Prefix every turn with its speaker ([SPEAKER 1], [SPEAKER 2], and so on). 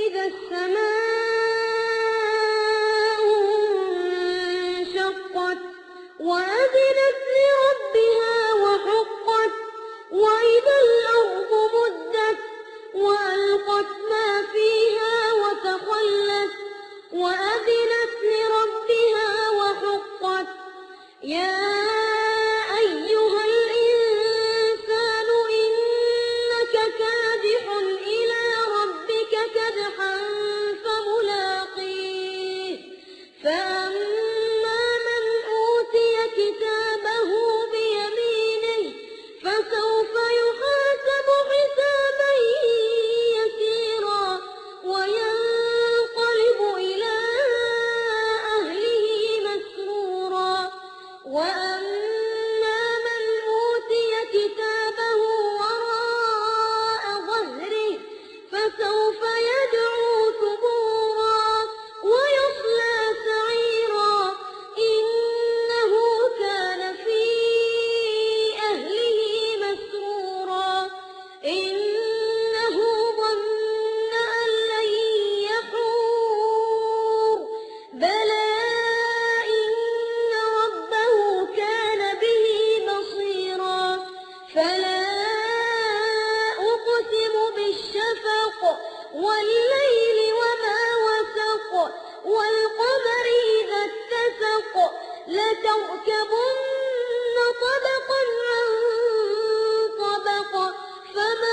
[SPEAKER 1] إذا السماء انشقت وأذنت لربها وحقت وإذا الأرض مدت وألقت ما فيها وتخلت وأذنت لربها وحقت يا أيها الإنسان إنك كادح إلى ربك كدحا فملاقيه فأما من أوتي كتابه بيمينه فسوف يحاسب حسابا يسيرا وينقلب إلى أهله مسرورا وأما من أوتي كتابه وراء ظهره فسوف يدعو ثبورا ويصلى سعيرا إنه كان في أهله مسرورا إنه ظن أن لن يحور بلى إن ربه كان به بصيرا فلا أقسم بالشفق والليل وما وسق والقمر إذا اتسق لتركبن طبقا عن طبق فما